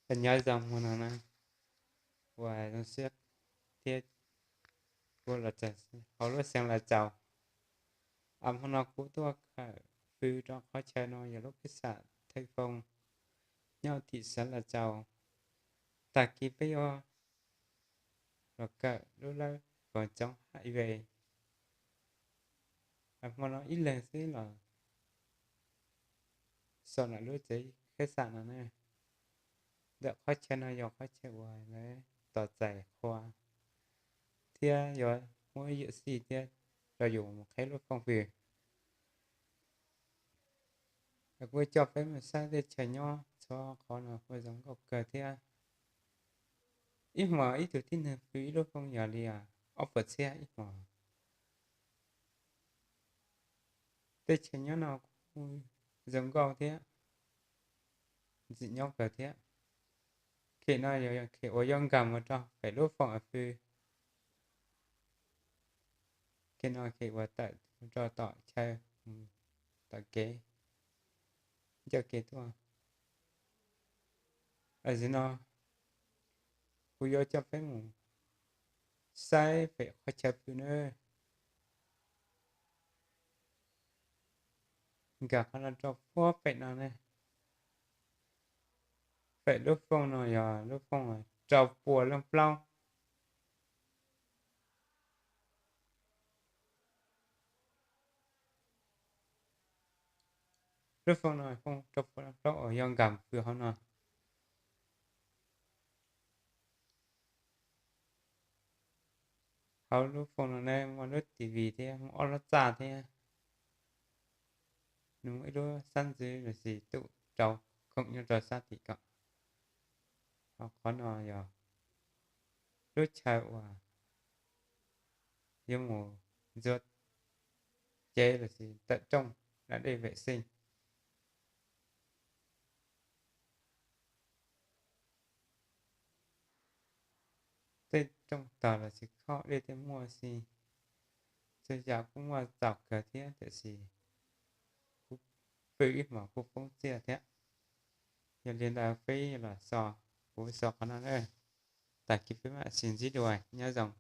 Nyob zoo hmo no na, uas zoo siab thiab kuv los txog hauv lub xeev Los Tsaus. Hmo no kuv tuaj kawm fws rau qhov chaw no yog lub kheej xam Thej Foo nyob thim xeev Los Tsaus. Tag kis peb yuav los kawm lub lawv foom coob HIV. Hmo no ib leeg xwb los so ntawm lub tsev kheej xam no ne. Ntawm qhov chaw no yog qhov chaw uas lawv tos txais qhua thiab yuav muab yuam sij thiab rau yus mus qheb lub fooj fws. Kuv coj peb mus saib tej chaw nyob txhua qhov no kuj zoo nkauj kawg thiab. Ib hmos ib tug tib neeg fws ib lub fooj yog li ob puas txhiab ib hmos. Tej chaw nyob no kuj zoo nkauj thiab ntxim nyob kawg thiab. Khem no yog khem uas yuav nkag mus rau pem lub fooj fws. Khem no khem uas tawm rau tom chaw, tom kev, ncaj kev tuaj. Tam sim no kuv yuav coj peb mus saib pem qhov chaw fws na. Nkag qhov no rau puag pem no ne. Pem lub fooj no yog lub fooj rau pua leej plaub. Lub fooj no fooj rau pua leej plaub uas yuav nkag fws hauv no. Hauv lub fooj no ne muaj lub TV thiab muaj ob lub txaj thiab. Nws muaj ib lub xab ntxwv los sis tus rau khoom nyob rau sab tim ko. Ho qhov no yog lub chaw uas yuav mus ntxuav cev los sis tawm rooj da dej ves xeej. Tej rooj tog los sis khob dej tej muaj xwb, txhua yam kuj muaj txaus kawg thiab tiam sis kuv pw ib hmos kuj poob txiaj thiab. Yog li ntawd peb los xaus, kuv xaus qhov no na. Tag kis peb mam sib ntsib dua, nyob zoo.